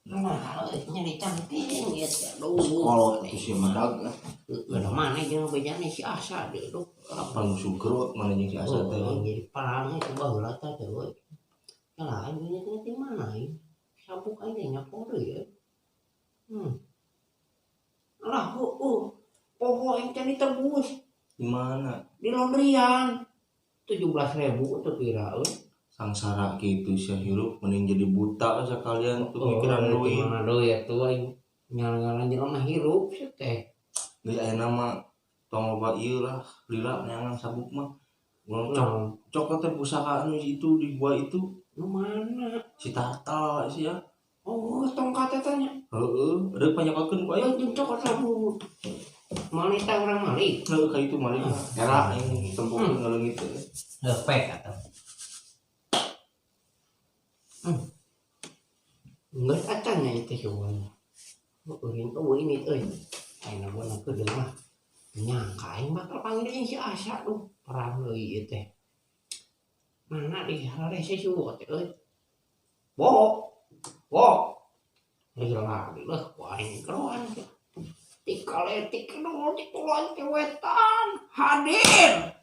Nah, nyari canting ya teh. Aduh. Kolot itu si medag. Udah mana jeung bejana si Asa deh, duh. Apa nu sugrot mana jeung si Asa teh. Oh, jadi parangnya coba heula teh teh euy. Lah aing nya teh mana aing? Sabuk aing teh nyapo deui ya. Lah heueuh. Poho aing teh ditebus Di mana? Di laundryan. 17.000 tuh kira euy. Sangsara gitu sia hirup mending jadi buta sekalian tuh mikiran Oh, duit. mana deui atuh aing ngalang-ngalang jelema hirup sih teh. Geus ayeuna mah tong loba ieu lah, lila neangan sabuk mah. Urang cok Nah, cokot teh pusaka anu itu di gua itu. Nu mana? Si Tartal sih ya. Oh, tongkat eta nya. Heeh, reup panyokokeun ku aing. Ayo jeung cokot sabu. Mali teh urang mali. Heuh, ka itu mali mah. Era aing tempokeun ngaleungit teh. Lepek atuh. Geus acan nya ieu teh eueuh. Eueuh eueuh ini euy. Ayeuna gua na kedeung mah. Nyangka aing bakal panggil jeung si Asa duh. Perang deui ieu teh. Mana di harese si Uwo teh euy. Bo. Bo. Lila lagi lah, ku aing keluar teh. Tikaletik keluar di kulon teh wetan. Hadir.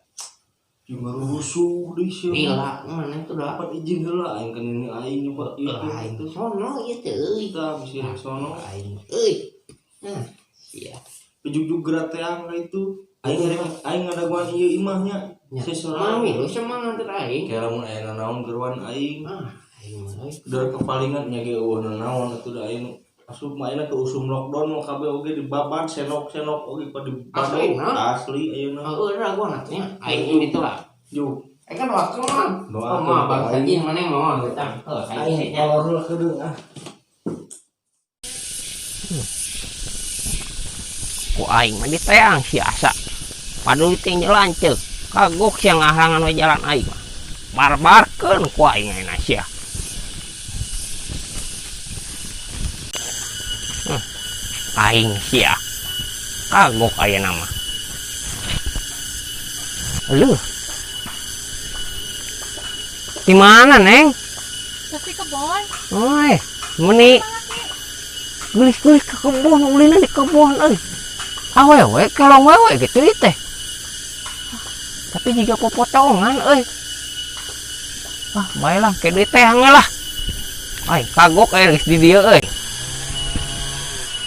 Jeung rusuh deui sia. Lila mana itu dah. Dapat izin heula aing kan ini aing nyoba ieu Aing sono ieu teh euy. Kita bisa rek sono. Aing euy. Nah, sia. Ujuk-juk gerak teang ka itu. Aing rek aing ngadaguan ieu imahnya. Nya. Sesorang. Mami lu semangat teh aing. Kayak lamun aya nanaon geruan aing. Ah, aing mah euy. Dari kepalingan nya ge eueuh nanaon atuh da aing asup mah ayeuna ke usum lockdown mah kabeh oge dibabat senok-senok oge pada dibadog. Asli, nah? Asli ayeuna. Heueuh raguan atuh nya. Aing itu lah. Juk. Aing kan waktu mah. Doa Oh, mah bang aing. anjing mana mau gitu. Heuh, aing Aing nya. kolor heula keudeung ah. Ku aing mah diteang si Asa. Paduli teh lanceuk. Kagok sia ngahalangan we jalan aing mah. Barbarkeun ku aing ayeuna sia. Aing sia. Kagok ayeuna mah. Leuh. Di mana, Neng? Tapi kebon. Oi, meni geulis-geulis ke kebon, ulina di kebon euy. Awewe kelong wewe gitu ieu teh. Tapi jiga popotongan euy. Ah, bae lah ke deui teh lah. Ai, kagok aya geus di dieu euy.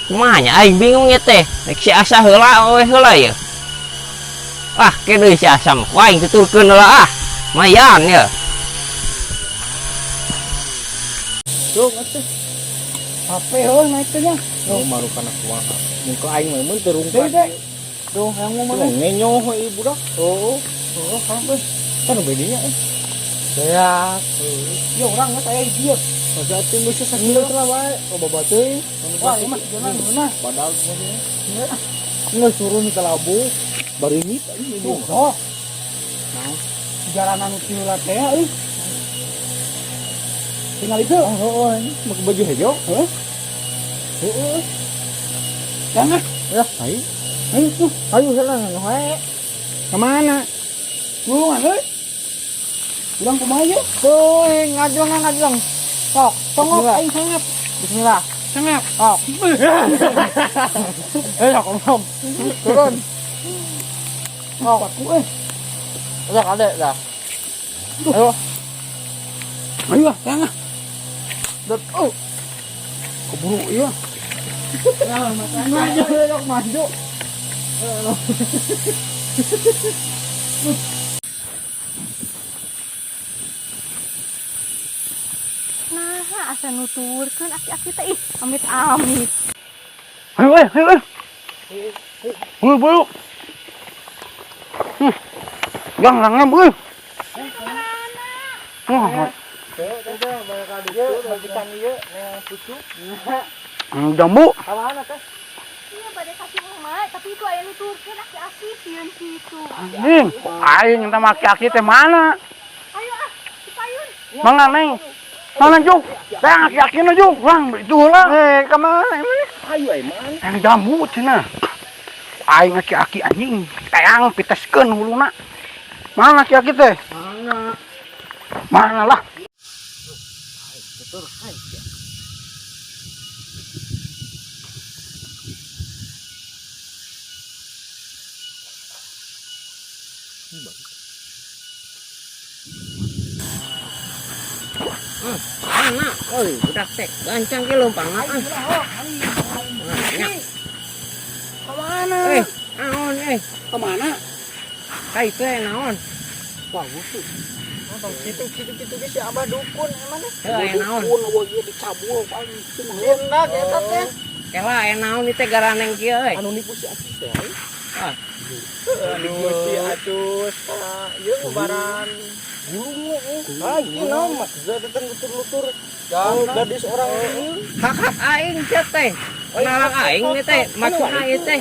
Kumaha nya aing bingung ieu teh. Rek si Asa heula we heula ieu. Ah, ke deui si Asa mah. Ku aing tuturkeun heula ah. Mayan ya. Tuh, atuh. HP heuh naik teh nya. Oh, maru kana kumaha. Muka aing mah mun teu rungkad. Deui, Duh, yang mau mana? Ngenyoh we ieu budak. Oh, oh, sampai. Kan bedanya eh. Beak. Ya urang geus aya ieu. Masa atuh geus sakilo lah wae. Oh, bawa teuing. Wah, ieu mah jalan geunah. Padahal maksudnya. Nya. Geus turun ke labu. Baringit anjing Tuh, oh. Nah, jalanan nu tiula teh euy. Tinggal itu. Oh, oh, ini pakai baju hijau. Heuh. Heeh. Jangan. Ya, ayo. Ayo tuh. Ayo heula wae. Kemana? Tulungan euy. Urang kumaha ieu? Tuh, ngajleng ngajleng. Sok, Songop Bismillah. aing songap. Bismillah. Songap. Sok. Eh, sok, ngomong. Turun. Sok. Aku euy. Udah, ada, dah. Ayo. Ayo ah, jangan. Dut. Oh. Keburu ieu. Maju, sok maju. Nah, asa nuturkeun aki-aki teh ih, amit-amit. Ayo euy, ayo euy. Buru buru. Gang langam euy. Wah, jambu. Iya, bade kasih emak, tapi itu aya nuturkeun aki-aki sieun kitu. Anjing, aing teh mah aki-aki teh mana? Ayo ah, dipayun. Mangga Neng. Mana juk? Teh aki-aki na juk. Lang itu lah. Eh, kemana ini? Ayo aing mah. Yang jambu cenah. Aing aki-aki anjing, teang piteskeun huluna. Mana aki-aki teh? Mana? Mana lah? Tutur aing sia. Mana? Oi, budak teh gancang ge leumpangna ah. Nya. Kemana? Eh, naon eh? Kemana? Ka itu eh naon? Wah, butuh. Tong kitu kitu kitu ge si Abah dukun emang teh. Heuh, eh naon? Dukun eueuh ieu dicabul paling itu mah. Enak eta teh. Kela eh naon ieu teh garaneng kieu euy. Anu nipu si Acus teh. Ah. Nipu si Acus ka ieu ngubaran gulung eueuh. Ah, ieu naon maksudna teh lutur-lutur. Oh, gadis orang ieu. Hak-hak aing sia teh. Kenalan aing ieu teh, maksudna ieu teh.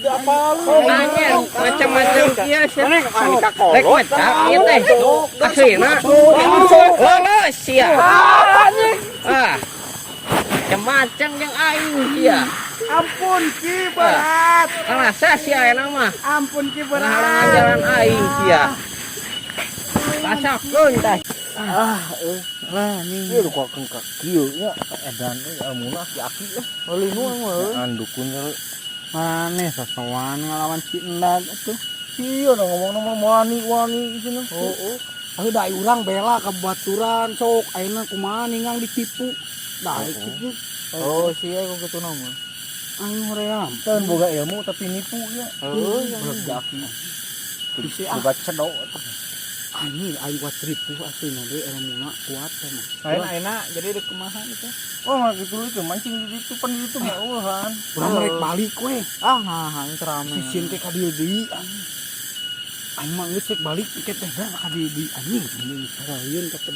Apa lu? Nanya macam-macam kieu sia. Mana ka Rek kolot? mecak ieu teh. Aslina. Lolos sia. Ah. Macam-macam yang aing sia. Ampun Ki berat. Karasa sia ayeuna mah. Ampun Ki berat. Ngahalangan jalan aing sia. Rasakeun tah. Ah, lah nih. Ieu kok kengkak kieu nya edan euy almuna aki-aki lah. Meuli nu mah. An dukun Maneh sosokan ngelawan si Endag atuh. Iya dong ngomong nomor wani-wani cenah. Oh, oh. Da urang bela ka baturan sok ayeuna kumaha ningang ditipu. Da kitu. Oh, sia kok kitu mah. Aing hoream. Teu boga ilmu tapi nipu nya. Heuh, Beleg aki. Bisi ah. Boga cedok. Anjing aing kuat ripuh aslina deui ilmuna kuat teh mah. Lain ayeuna jadi rek kumaha itu. Oh, mah kitu itu mancing di ditu pan di ditu mah eueuhan. Urang rek balik we. Ah, nah, aing rame. Sieun teh ka dieu deui anjing. Aing mah geus rek balik engke teh dah ka dieu deui anjing. Anjing sararieun ka teh.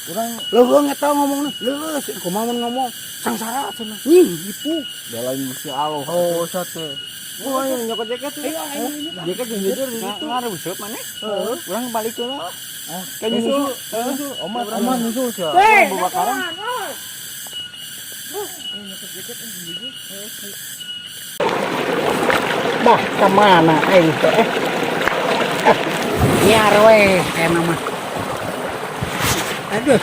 Urang Leuweung eta ngomongna, leuleus kumaha mun ngomong sangsara cenah. Nying nipu. da lain Gusti Allah. Oh, sate. Wah, yang nyokot jaket tuh. Jaket yang jujur di situ. Ngaruh maneh. Heeh. Urang balik heula lah. Kayak nyusul, nyusul. Omat, omat nyusul sia. Bawa karang. Bah, kemana aing teh? Biar we aya mah. Aduh.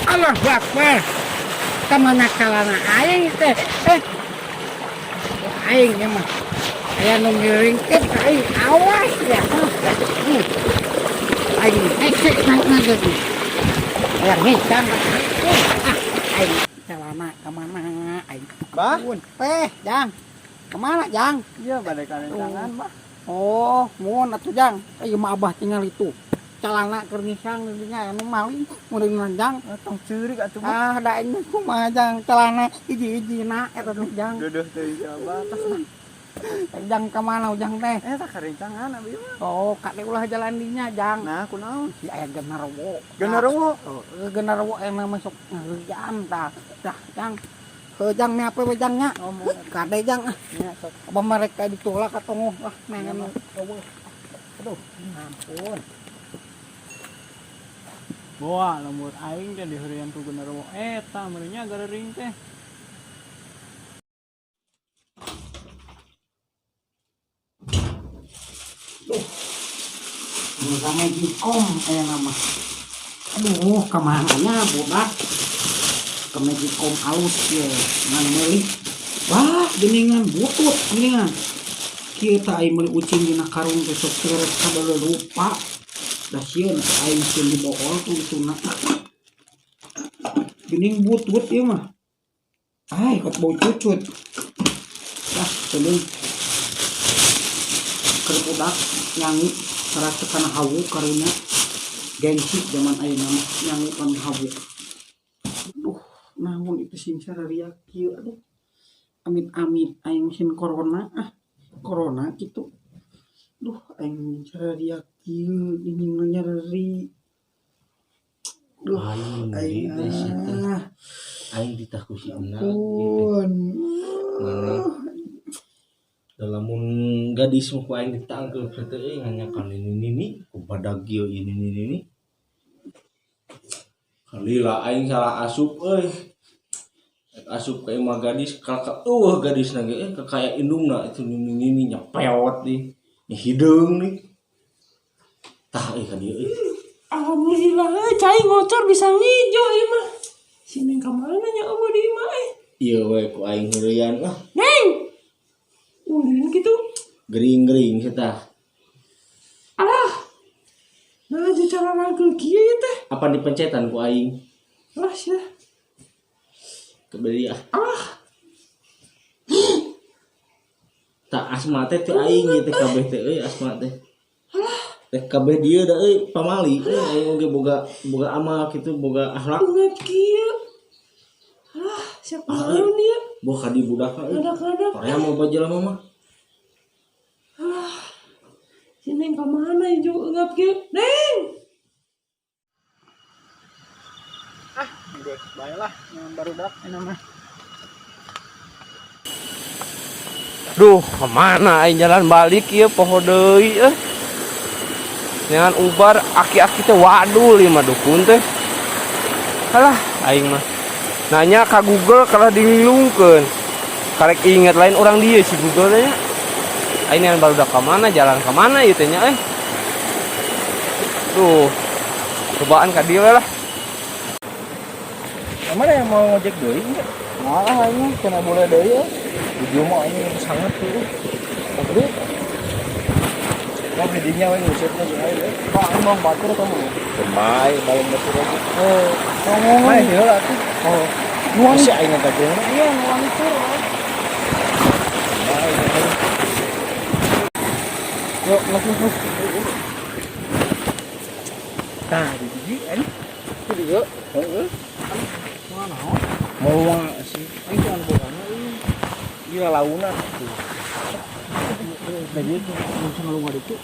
Allahu Akbar. Kemana kalana aing teh? Aing ya mah. Aya nu ngiringkeun ka aing, awas ya. Aing hese nang geus. Aya ngisang. Ah, aing celana kemana aing? Bah? Teh, Jang. Kemana, Jang? Iya, bade karencangan, Bah. Oh, mun atuh Jang. Ieu mah abah tinggal itu. Calana keur ngisang dinya anu maling mun nanjang. Tong ceurik atuh, Bah. Ah, da ini kumaha Jang celana hiji-hijina eta teh Jang. Duduh teuing si Abah tas lah. Jang ka mana Jang teh? Eta karencangan abi mah. Oh, kade ulah jalan dinya Jang. Nah, kunaon? Si aya genderuwo. Genderuwo. Oh, genderuwo emang masuk ngeureuyam tah. Tah, Jang. Heuh Jang mi apa we Jang nya? Ngomong Kade Jang ah. nya sok. Abah mereka ditolak atau ah nengan eueuh. Aduh, ampun. Boa lembur aing teh dihurian ku genderuwo eta meureunnya gareuring teh. Bisa Magicom aya nama. Aduh, kemana nya budak? Ke Magicom alus ye, ngan meuli. Wah, geuningan butut geuningan. Kieu tah aing meuli ucing dina karung teh sok teu rek kadeuleut lupa. Da sieun aing sieun dibool ku ituna. Geuning butut ieu mah. Ai, kot bau cucut. Ah, teuing. Keur budak nyangu sarasa kana hawu karunya. Gengsi zaman ayeuna mah nyangu kana hawu. Aduh, naon itu sing sararia kieu aduh. Amit-amit aing sin corona ah. Corona kitu. Duh, aing sararia kieu geuning nyeri. Duh, Aing aing teh sia teh. ah. Aing ditah ku si Enna gitu. Ampun. Mana? Lamun gadis mah ku aing ditangkeul teh euy nganyakan ini nini ku badag ieu ini nini nini. Kalila aing salah asup euy. Asup ka imah gadis kalaka eueuh gadisna ge ka kaya indungna itu nini nini nya peot nih. Nya hideung nih. Tah euy ka dieu euy. Alhamdulillah euy cai ngocor bisa ngijo ieu mah. Si Neng ka mana nya eueuh di imah euy. Ieu we ku aing heureuyan lah. Neng. Ulin gitu. Gering-gering sia tah. Alah, Nah, jadi cara rangkul kieu ieu teh. Apa dipencetan ku aing? Lah sia. Kebeli ah. Tak asma teh teh aing ieu teh kabeh teh euy asma teh. Teh kabeh dieu da euy pamali euy aing oge boga boga amal kitu boga akhlak. Ingat kieu. Alah, siapa Ah, naon ieu? Boh ka di budak euy. Ngadak-ngadak. Korea mau bajelema mah. Alah. Si Neng ka mana ieu eungap kieu? Neng. Geus bae lah yang barudak ini mah. Duh, kemana aing jalan balik ieu poho deui eh. Jangan ubar aki-aki teh wadul ieu mah dukun teh. Alah, aing mah. Nanya ka Google kalah dililungkeun. Karek inget lain orang dia si Google nya. Aing yang barudak ka mana, jalan ka mana ieu teh nya eh. Duh. Cobaan ka dieu we lah. Mana yang mau ngojek deui enggak? Malah ini kena boleh deui ya. Ujung mah ini sangat tuh. Tapi Mau belinya we ngusutna jeung aing. Pak, ini mau batur kamu. Kemai balong batur aja. Eh, ngomong Mana heula atuh. Oh, nuang Si aing eta teh. iya nuang itu. Yuk, langsung terus. Tah, di dieu aing. Itu juga. Heeh. Mana? Moal sih. Ini jangan bogana ini. Ieu launa tuh. Tadi itu bisa ngelungar itu.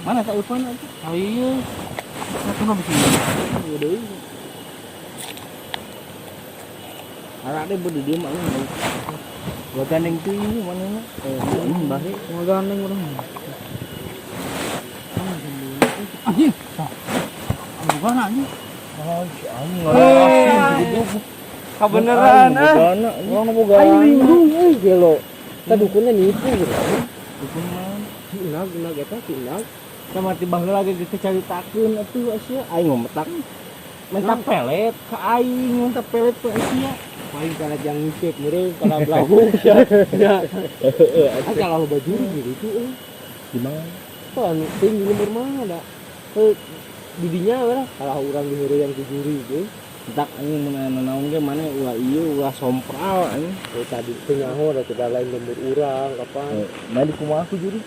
Mana tak Irfan atuh? Ah iya. Satu nggak bisa. Iya deui. Arek deh beudeui dieu mah aing. Gua gandeng teuing mana mah. Eh, bari. Mau gandeng urang. Anjing. Bukan anjing. Oh, si anjing ngalasin. Kabeneran eh. Bogana. Urang boga. Aing linglung euy gelo. Tah dukunnya nipu gitu. Dukun mah. Inag inag eta si inag. Sama tiba heula ge geus caritakeun atuh sia aing mah metak minta pelet ka aing minta pelet ka sia. Paling kana jang ngicep meureun kana blawung ya. Ya. Ah kalau baju gitu euy. Di mana? Tuh anu teuing di lembur mana da. Heuh didinya we lah kalau urang diheureuyan ku juri ge. Entak anjing mun aya nanaon ge maneh ulah ieu ulah sompral anjing. Eh tadi teu nyaho da kita lain lembur urang kapan. Nah di kumaha ku juri?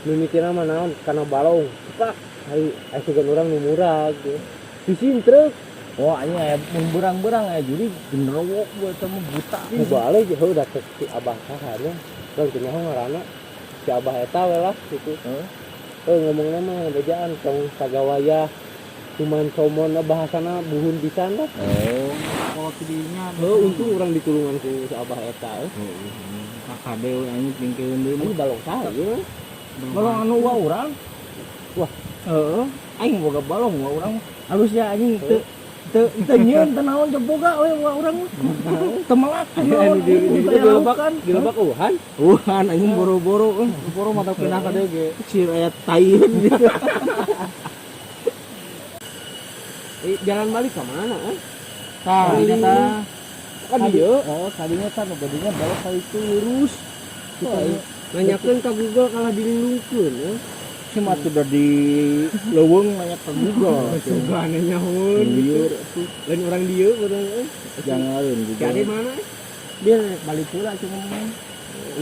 Mimitina mah naon kana balong. Cepak ai ai sugan urang nu murag ge. Disintrek Oh anjing aya mun beurang-beurang aya juri genderwok gua eta mah buta. ku balik heuh da cek si abah saha nya. Urang teu nyaho ngaranna. Si abah eta we lah gitu. Heeh. Eh ngomongna mah bejaan tong sagawayah cuman somon bahasana buhun pisan lah. Oh. Kalau tidinya Heuh untung urang ditulungan ku si abah eta euy. Kakade we anjing tingkeun deui Ini mah. balong saha ieu? Balong anu wa urang. Wah. Heeh, aing boga balong wa urang. Halus ya anjing teu teu teu nyieun teu naon teu boga we wa urang mah. Teu melak teu naon. Di Teu di lebak kan. di lebak uhan. Uhan anjing boro-boro euy. boro mata pindah ka dieu ge. Sir aya tai. Eh, jalan balik ke mana eh? Tah, dinya tah. Kan dieu. Oh, tadinya tah nu gadinya belok ka itu lurus. Tuh, aing nanyakeun ka Google kalah dililungkeun eh. Cuma tuh udah di leuweung nanya ke Google. Sugana nyahoeun Liur gitu. Lain urang dieu urang euy. jangan Si Google. Ade mana? eh? Dia balik pula cuma ngomong.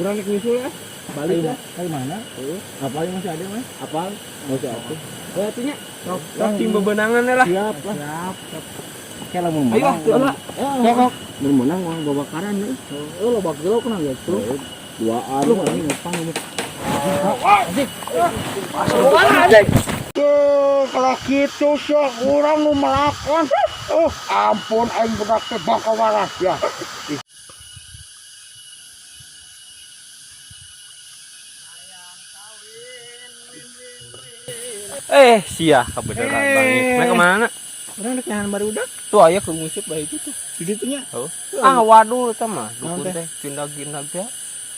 Urang rek nyusul ah. Balik Balik ah. kali mana? Heeh. Apalagi masih ada mah? Apal? Masih ada. Oh, atuh nya. Sok tim bebenangan lah. Siap lah. Siap. siap. Oke lah mau Ayo menang. ah, tuh lah. Sok, sok. Mau menang uang babakaran euy. Eh, lobak gelo kena gitu. Duaan. Lu ini ngepang ini. Kalau gitu sih orang nu melakon. Oh, ampun aing budak teh bakal waras ya. Eh, sia kebenaran Bang. Mereka kemana? Urang rek nyahan barudak. Tuh aya keur nguseup bae gitu. Di ditu nya. Ah, waduh eta mah dukun Naon teh? teh cindag-gindag teh.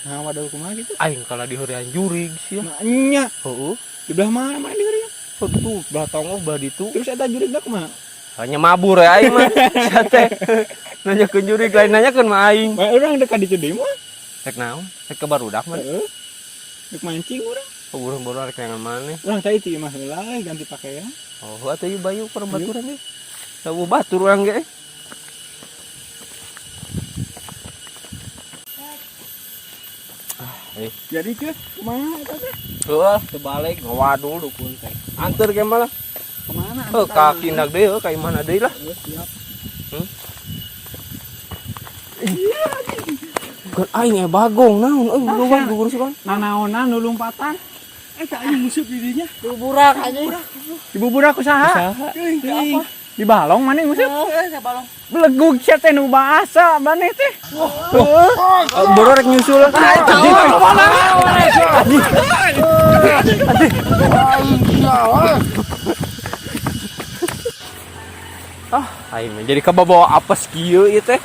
Nah, wadul kumaha gitu. Aing kalah diheurean jurig sia. Nah, nya. Heeh. Di belah mana mana di heureun? Tuh, belah tonggoh belah ditu. Terus eta jurigna kumaha? Hanya mabur ya aing mah. Sia teh. Nanyakeun jurig lain nanyakeun mah aing. Bae urang dekat ditu deui mah. Rek naon? Rek ke barudak mah. Heeh. Rek mancing urang. Oh, buru-buru rek neangan maneh. Urang cai ti imah heula ganti pakaian. Oh, atuh ieu bayu kurang baturan deui. Sabu batur urang ge. Jadi ke kumaha eta teh? Heuh, terbalik ngawadul dukun teh. Anteur ge malah. Kemana? Heuh, ka kindak deui heuh, ka imahna deui lah. Siap. Bukan aing bagong naon euy loba gugurusukan. Nanaonan nu lompatan. Eta aing musuh di dinya. Buburak anjing. Dibuburak ku saha? Teuing. Di balong maneh musuh? Heeh, balong. Belegug sia teh nu baasa maneh teh. Boro rek nyusul. Ah, aing mah jadi kabawa apes kieu ieu teh.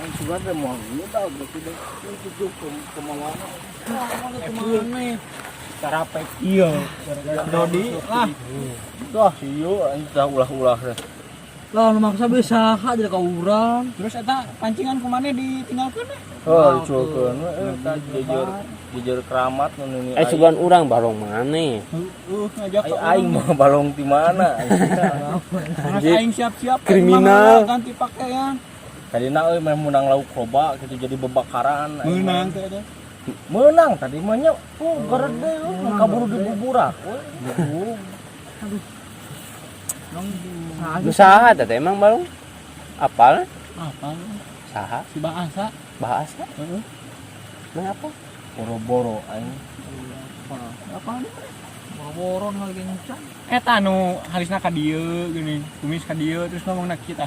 Aing sugan teh moal ngidal berarti deh. Itu kemana? Cara pek ieu. Dodi lah. Dah sieu aing tah ulah-ulah teh. Lah nu maksa bisa saha jadi ka urang. Terus eta pancingan ku maneh ditinggalkeun eh. Heuh, diculkeun we eta jejer jejer keramat nu nini. Sugan urang balong maneh. Heuh, ngajak ka Aing mah balong ti mana? Terus aing siap-siap Kriminal. ganti pakaian. Tadina euy meh meunang lauk loba gitu jadi bebakaran. Meunang teh eta. Meunang tadi mah nya. Oh, garede euy kaburu dibuburak we. Nu saha teh emang balong? Apal? Apa? Saha? Si Baasa. Bahasa? Heeh. Mengapa? Boro-boro aing. Apa nih? Boro-boro lagi ngencan. Eta nu halisna ka dieu geuning, kumis ka dieu terus ngomongna kita.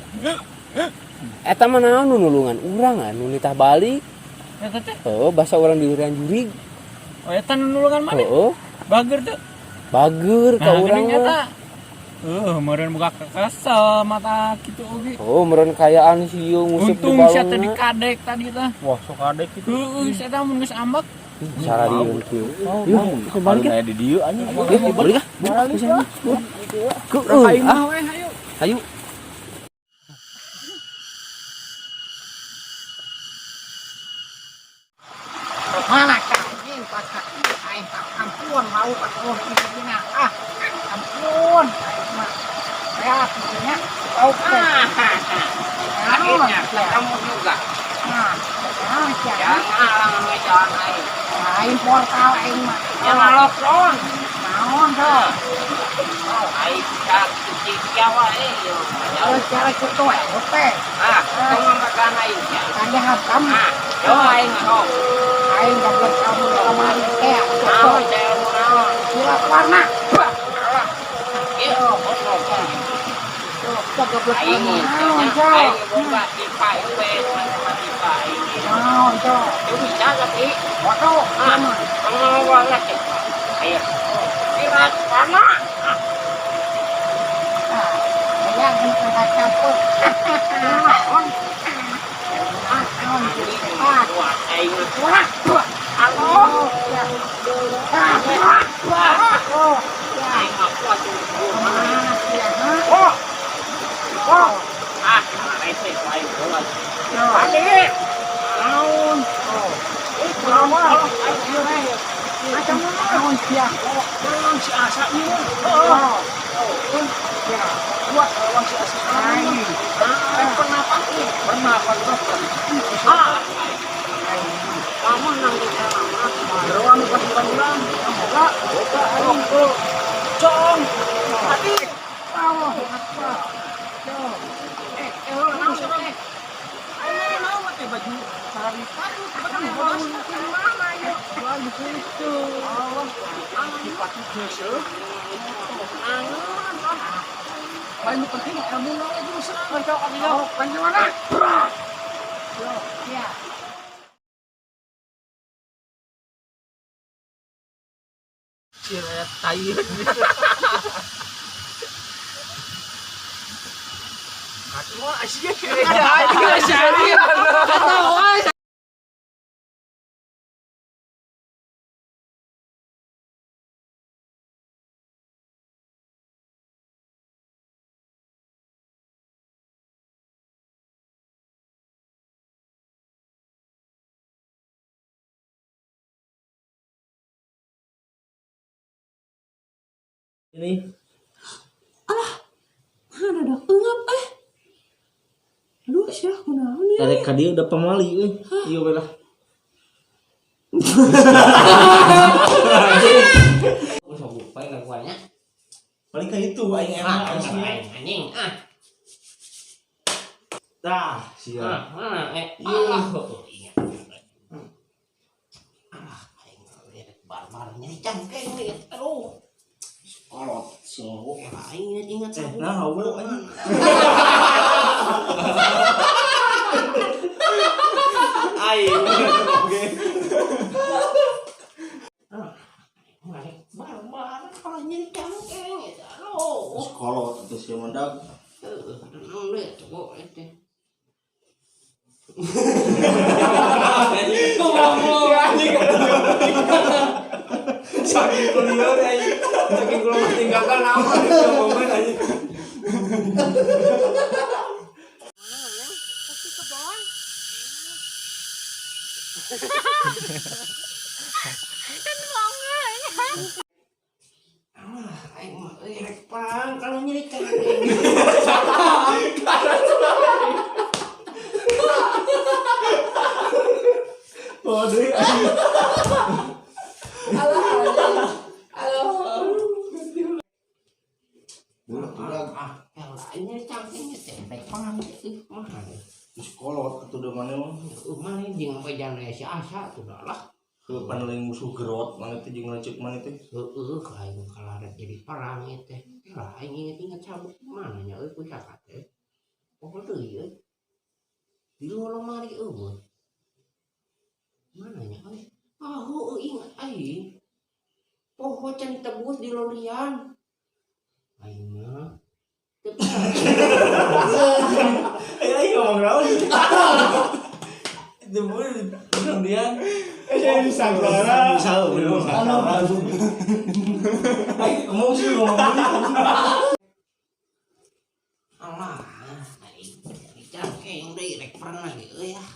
Eta mah naon nu nulungan urang anu nitah balik. Eta teh. Heuh, basa urang dihurian jurig. Oh, eta nu nulungan maneh. Heuh, Bager teh. bager ka Nah, urang geuning eta. mah. Meureun buka kesel mata kitu oge. Oh, meureun kayaan sieu nguseup di Untung sia teh balongna. dikadek tadi teh. Wah, sok kadek kitu. Heueuh, sia teh mun geus ambek. Sararieun kieu. Yuk, Balik aya di dieu anjing. Yuk, balik ah. Balik ah. Keueuh, Aing ah. mah we hayu. Hayu. Mana anjing pasak aing ampun mau atuh ieu ah ampun aing mah ya nya lauk teh. Akhirnya ketemu juga. Nah, Jangan halang jalan aing. aing portal aing mah. Jangan lockdown. Naon teh? Oh, aing bisa cuci Jawa eh. Kalau cara kitu we teh. Ah, kamu makan aing ya. Kanda hakam Ah, jawa aing oh. aing goblok kamu kamari teh. Naon saya naon. Silap warna. Wah, alah. Ieu goblok. Tuh, goblok Aing naon teh. aing boga tipa we, tipa aing. Naon teh. Itu bisa tapi Waduh, ah, kamu warna tipa. Ayo. Kirat warna. Aya geus campur. Naon? Naon ah, Wah, aing wah, wah. Halo. Ya. Ah, wah, oh, ya. Aing mah kuat tuh. Ah, ya, ha? Oh. Oh. Ah, rese aing bola. Balik. Naon? Oh. Naon? Macam naon sia? Naon si Asa ieu? Oh. Ya, kuat lawan si Asa. Aing. Pernah pakai, pernah pernah. Ah. Kamu nang di sana. Jeroan pasukan urang. Boga, boga aing. Cong. Mati. Oh, apa? Eh, naon sih? Naon make baju sehari Mana ya? Gitu. Dipatu geus. Paling penting ilmu naon jeung serang. Oh, panjang Ya. Cia tai. Wah, asyik. Ketawa. Ini Alah, mana ada engap eh. Aduh, sia kunaon ya? Tarik ka dieu udah pamali euy. Ieu we lah. Sok paling laguannya. Paling ka itu aing Ah, enak aing anjing ah. Tah, sia. Ah, mana eh alah ingat. Alah, aing rek barbar nyeri cangkeng nih. Aduh. Kolot so. Aing ingat-ingat Eh, nah hawa anjing. Aing. Oke. Barbar kalau nyeri cangkeng eta. Aduh. Kolot atuh sia mandag. Heeh, naon deui atuh kok eta. Ngomong anjing. Saking kuliah anjing. Saking kuliah tinggalkan naon momen anjing. Pasti kebon. Kan banget. Alah, aing mah euy rek perang kalau nyeri cangkeng. Oh, deui anjing. Ah, aing nyeri cangkeng teh rek perang teh mah. Geus kolot atuh da maneh mah. Mana jeung bejana si Asa tuh lah. Heuh pan lain musuh gerot maneh teh jeung lanceuk maneh teh. Heeh, aing kalaret jadi perang ieu teh. Lah aing inget-inget sabuk mana nya euy pusaka teh. Oh deui euy. Di luar lemari eueuh. Mana nya euy? Ah, heueuh ingat aing. Poho can ditebus di lorian. Aing mah teu Ayo ayo ngomong naon. Itu boleh dia. Eh, disangkara. Bisa, belum. Ayo ngomong sih ngomong. Alah, aing cangkeng deui rek perang lagi euy ah.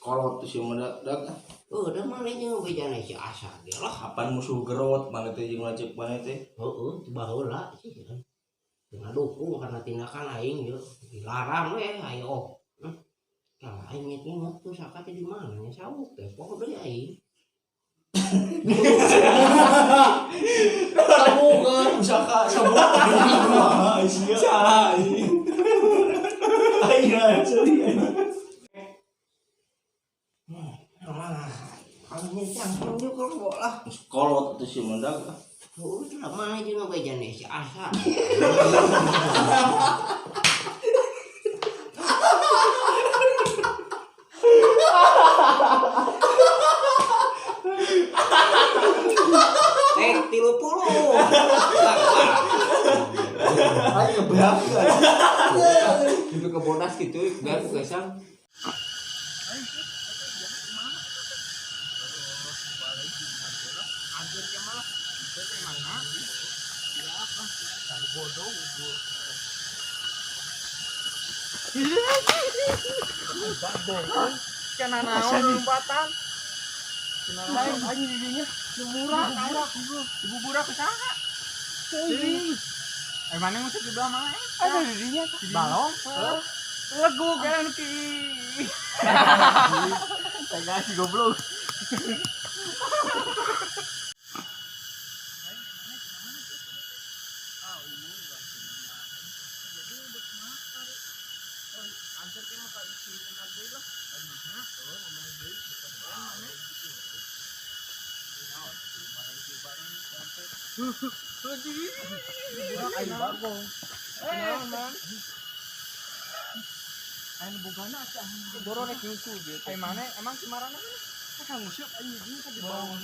Kolot tuh si mandag. Heuh, da mana jeung bejana si Asa ge lah. Kapan musuh gerot maneh teh jeung lanceuk maneh teh. Heeh, baheula sih kan. Ngadukung karena tindakan aing yeuh dilarang we ayo. Kalau aing inget-inget tuh saka teh di mana nya sabuk teh poho deui aing. Sabuk pusaka sabuk. Salah anjing. Aing sorry. Alah, kalau nyeri cangkeng juga kok lah. Kolot tuh si mandag. Heeh, lah mana jeung bejana si Asa. Tek 30. Aing ngebeak. Itu ke bodas gitu, biar ku gesang. Kena naon lompatan. Lain anjing didinya murah, ibu burak ke saha? Teuing. Eh mana ngusip di belah mana? Ada didinya balong. Legu kan ki. Tega si goblok. Emang si marana kan ngusip anjing di bawah.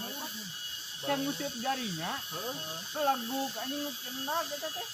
Kan ngusip jarinya. Heeh. Lagu anjing nu kena eta teh.